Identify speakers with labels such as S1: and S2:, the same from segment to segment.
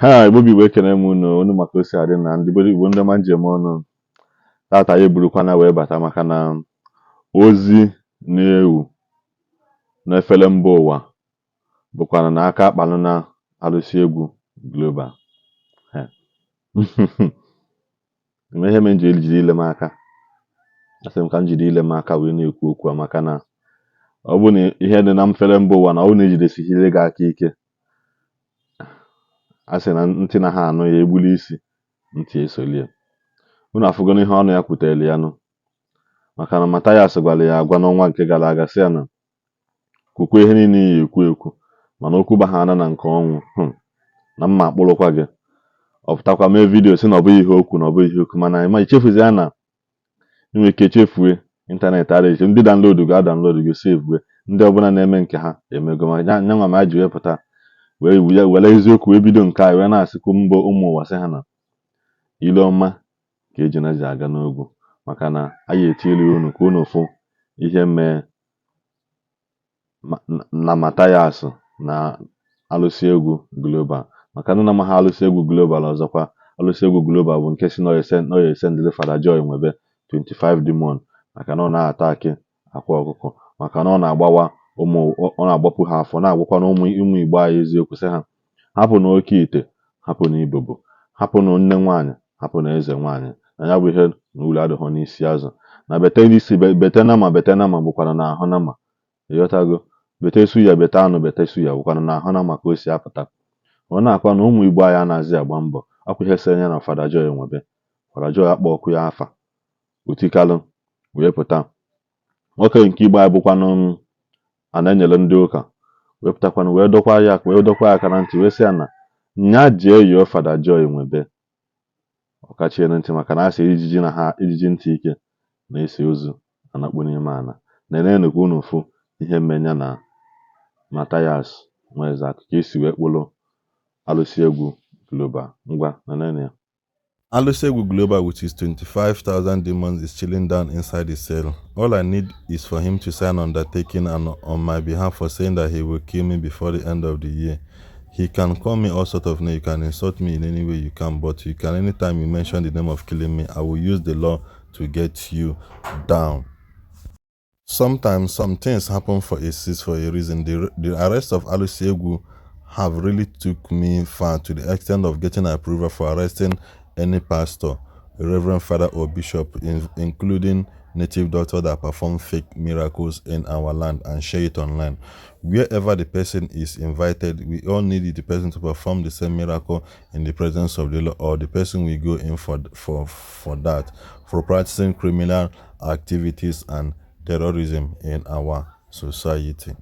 S1: Ha Igbo bụ Igbo, ekene m unu unu maka o si adị na ndị Igbo, ndị ọma njem ọnụ. Tata ya eburukwana wee bata maka na ozi na-ewu n'efere mba ụwa bụkwana na aka akpalụ na Alụsị Egwu Global. Ime ihe mere m ji ejide ile m aka, asị m ka m jide ile m aka wee na-ekwu okwu a, maka na ọ bụ na ihe dị na mfere mba ụwa na ọ bụ na ejidesighị ile gị aka ike, a sị na ntị na ha anụ ya egbuli isi ntị esolie. Unu afụgo ihe ọnụ ya kwutere ya nụ, maka na Mathias gwara ya agwa n'ọnwa nke gara aga, sị ya na kwukwa ihe niile ya ekwu ekwu, mana okwu baghana na nke ọnwụ na mma akpụrụkwa gị. Ọ pụtakwa mee video sị na ọ bụghị ihe okwu, na ọ bụghị ihe okwu, mana ịma ichefuzi ya na inwe ike chefue. Ịntanetị adịghị, ndị download ga download gị sevue, ndị ọbụla na-eme nke ha emego. Ma nyanwa ma ji wepụta wee were eziokwu wee bido nke a, wee na-asịkwu mbọ ụmụ ụwa, sị ha na ile ọma ka ejina ji aga n'ogwu, maka na anyị etiri unu ka unu fụ ihe mee na Mathias na Alụsị Egwu Global. Maka ndị na-amaghị Alụsị Egwu Global, ọzọkwa, Alụsị Egwu Global bụ nke si na ọ ya esendịrị Fada Joy Nwebe 25 demon, maka na ọ na-ataki akwa ọkụkọ, maka na ọ na-agbawa ụmụ, ọ na-agbapụ ha afọ, na-agwakwa na ụmụ ụmụ Igbo anyị eziokwu, sị ha hapụ na oke ite, hapụ na ibobo, hapụ na nne nwaanyị, hapụ na eze nwaanyị, na ya bụ ihe na uru adịghọ n'isi azụ na bete isi bete nama, bete nama bụkwana na ahụ nama. Ịghọtago? Bete suya, bete anụ, bete suya bụkwana na ahụ nama ka o si apụta. Ọ na-akwa na ụmụ Igbo anyị anaghịzi agba mbọ akwa ihe sere ya na Fada Joy Nwebe. Fada Joy akpọ ọkụ ya afa otikalụ wee pụta. Nwoke nke Igbo anyị bụkwanụ a na-enyere ndị ụka wee pụtakwanụ, wee dọkwa ya aka na ntị, wee sị ya na nya jee yọọ Fada Joy Nwebe ọkachie ntị, maka na a sị ijiji na ha ijiji ntị ike na-ese ozu anakpu n'ime ana. Nenenu ka unu fụ ihe mmenya na Mathias Nwaezeakụ ka esi wee kpụrụ Alụsị Egwu Global. Ngwa, nenenu ya.
S2: Alusiegwu Global with his 25,000 demons is chilling down inside the cell. All I need is for him to sign undertaking and on my behalf for saying that he will kill me before the end of the year. He can call me all sort of names, you can insult me in any way you can, but you can anytime you mention the name of killing me, I will use the law to get you down. Sometimes some things happen for a season, for a reason. The arrest of Alusiegwu have really took me far to the extent of getting approval for arresting any pastor, reverend father or bishop, including native doctor that perform fake miracles in our land and share it online. Wherever the person is invited, we all need the person to perform the same miracle in the presence of the law, or the person will go in for that, for practicing criminal activities and terrorism in our society.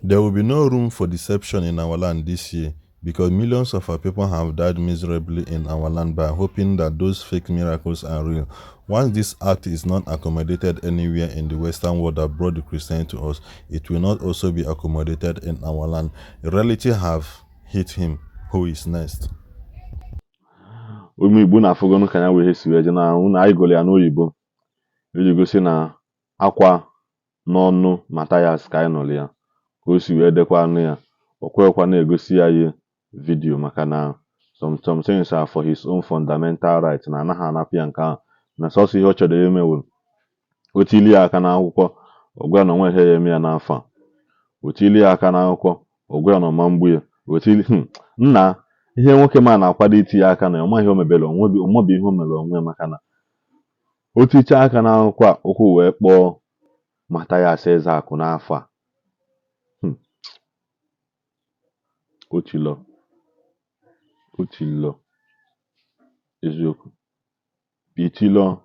S2: There will be no room for deception in our land this year because millions of our people have died miserably in our land by hoping that those fake miracles are real. Once this act is not accommodated anywhere in the Western world that brought the Christianity to us, it will not also be accommodated in our land. Reality have hit him. Who is next?
S1: Ụmụ Igbo na-afụgonu ka ya wee ihe si wee je na unu. Anyị gụrụ ya n'oyibo iji gosi na akwa n'ọnụ Mathias ka anyị nụrụ ya ka o si wee dekwa anụ ya. O kwekwa na-egosi ya ihe video, maka na some things are for his own fundamental right, na anaghị anapụ ya nke ahụ, na sọsọ ihe ọ chọrọ ime wụ o tili ya aka n'akwụkwọ, ọ gwa ya na onwe ihe ya eme ya n'afọ a. O tili ya aka n'akwụkwọ, ọ gwa ya na ọma mgbu ya. O tili nna ihe nwoke ma na-akwado itinye aka na ya, ọ maghị ihe o mebere onwe, ọmọbụ ihe o mere onwe ya, maka na o tichaa aka n'akwụkwọ a, ụkwụ wee kpọọ Mathias Ezeakụ n'afọ a. Ochilo ochilo eziokwu ichilo,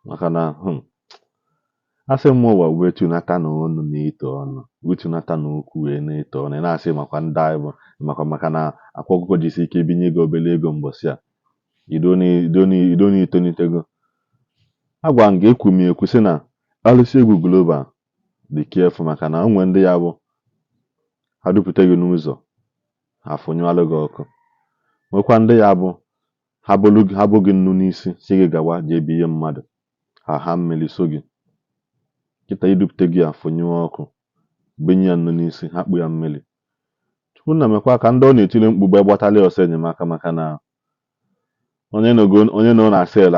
S1: maka na asị m ụwa wetunata na ọnụ na-eto ọnụ, wetunata na okwu wee na-eto ọnụ. Ị na-asị makwa ndị anyị bụ makwa, maka na akwa ọkụkọ jisi ike binye gị obere ego mbọsị a ido na itonitego. Agwa m gị, ekwu m ekwu sị na Alụsị Egwu Global dị careful, maka na o nwee ndị ya bụ ha dupụta gị n'ụzọ, ha fụnyụọlụ gị ọkụ. Nwekwa ndị ya bụ ha bolu ha bụ gị nnu n'isi, si gị gawa jee binye mmadụ ha, ha mmiri so gị kịta idupụta gị, afụnyụọ ọkụ, benye ya nnu n'isi, ha kpụ ya mmiri. Chukwu nna mekwa ka ndị ọ na-etiri mkpu gbee gbatali ọsọ enyemaka, maka na onye nọgo, onye nọ na cell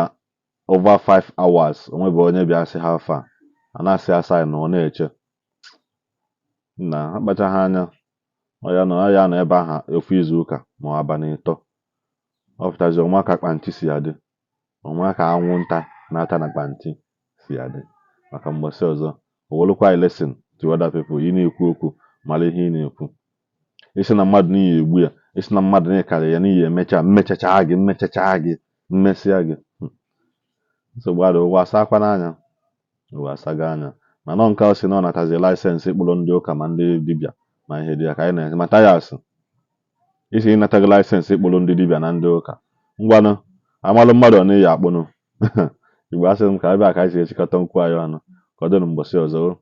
S1: over 5 hours, onwebe onye bịa sị ha fa a na-asị asa na ọ na-eche na ha kpachaghị anya, ọ ya nọ, ya nọ ebe ahụ ofu izu ụka ma ọ abalị 3. Ọ pụtazi ọnwa ka kpanti si adị, ọnwa ka anwụnta na-ata na kpanti si adị. Maka mgbọsị ọzọ, o welụkwa a lesson to other people. Ị na-ekwu okwu, mara ihe ị na-ekwu. Isi na mmadụ n'ihi egbu ya, isi na mmadụ n'ịkarị ya n'ihi emecha mmechacha gị, mmechacha gị, mmesịa gị. Nsogbu adị. Ụwa asakwa n'anya, ụwa asago anya. Mana ọ nke ọ sị na ọ natazi license ịkpụrụ ndị ụka ma ndị dibịa ma ihe dị ya ka anyị na Mathias isi ịnataghị license ịkpụrụ ndị dibịa na ndị ụka. Ngwanụ, amalụ mmadụ ọ na-eyi akpụnụ. Igbo, asị m ka ebe a ka anyị si echịkọta nkwu anyị ọnụ. Ka ọ dịnụ mbọsị ọzọ o.